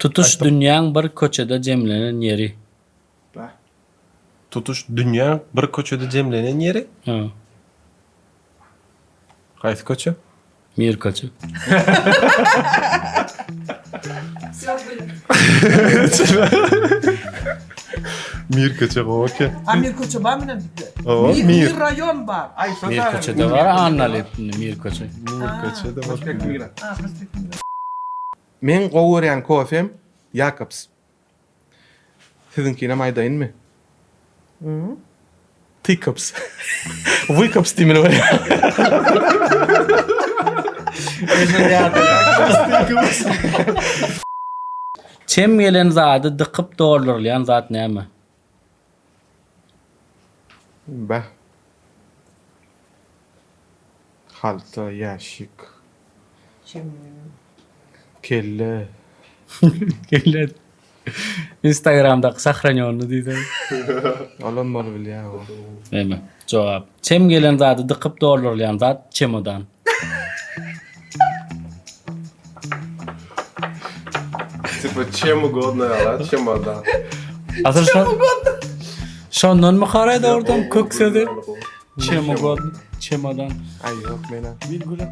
Tutuş dünýäň bir köçede jemlenen ýeri. Bäh. Tutuş dünýäň bir köçede jemlenen ýeri? Ha. Haýsy köçe? Mir köçe. Mir köçe gowy eken. A Mir köçe bar menen bizde. Hawa, Mir, Mir. Mir raýon bar. Aý, şo Mir taýdan. köçede bar Annaly Mir köçe. Mir köçe de bar. Prospekt Mira. Ha, prospekt Mira. Meň gowy görýän kofem Jakobs. Siziňkinem aýdaýynmy? Tykops. Wykops diýmeli bolýar. Çem gelen zady dykyp doldurylýan zat näme? Bäh. Halta, ýaşik. Kelle. Kelle. Instagramdaky sahranýonny diýseň. Olam bolubilýär o. Näme? Jogap. Çem gelen zady dykyp doldurylýan zat çemodan. Tipa çem ugodno ýaly, çemodan. Asyl şo Şondan mı haraýda oradan kök sözi? Çem ugodno, çemodan. Aý ýok menä. Men gülüp.